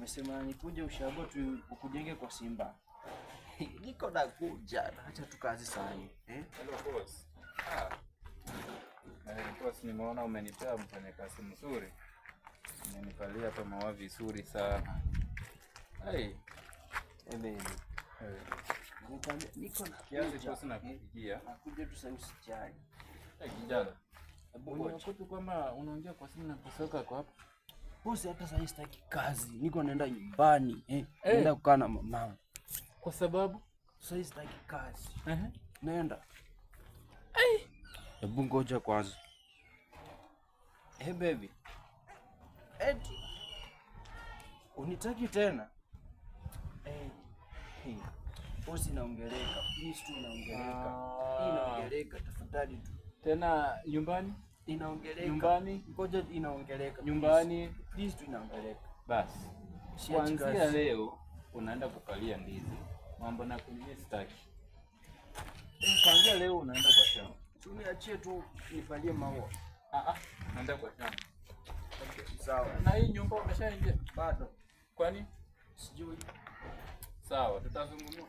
Umesema nikuje ushago tu ukujenge kwa Simba. Niko nakuja. Acha tu kazi sahi. Eh? Hello boss. Ah. Boss, nimeona umenipea mfanyakazi mzuri. Umenipalia hapa maua vizuri sana. Hey. Eh, baby. Hey. Nikwambia niko Kiasi nakuja. boss nakupigia. Nakuja tu sasa usijali. Hey, kijana. Hebu ngoja. Unakuta kwamba unaongea kwa simu na kusoka kwa hapa. Bosi, hata sasa sitaki kazi. Niko naenda nyumbani, eh. Eh. Naenda kukaa na mama. Kwa sababu Sasa sitaki kazi. uh-huh. Naenda. Hebu ngoja kwanza. Hey baby. Eti unitaki tena? Eh. Hey. Bosi, inaongeleka. Please tu inaongeleka. Ah. Inaongeleka tafadhali tu. Tena nyumbani? Inaongeleka. Nyumbani? Ngoja inaongeleka. Nyumbani? Please tu inaongeleka. Basi. Siachi Kuanzia kazi. leo unaenda kupalia ndizi. Mambo na kunini sitaki. Kuanzia leo unaenda kwa shamba. Uniachie tu nipalie maua. Ah ah, unaenda kwa shamba. Okay, sawa. Na hii nyumba umeshaingia? Bado Kwani? sijui. Sawa, tutazungumza.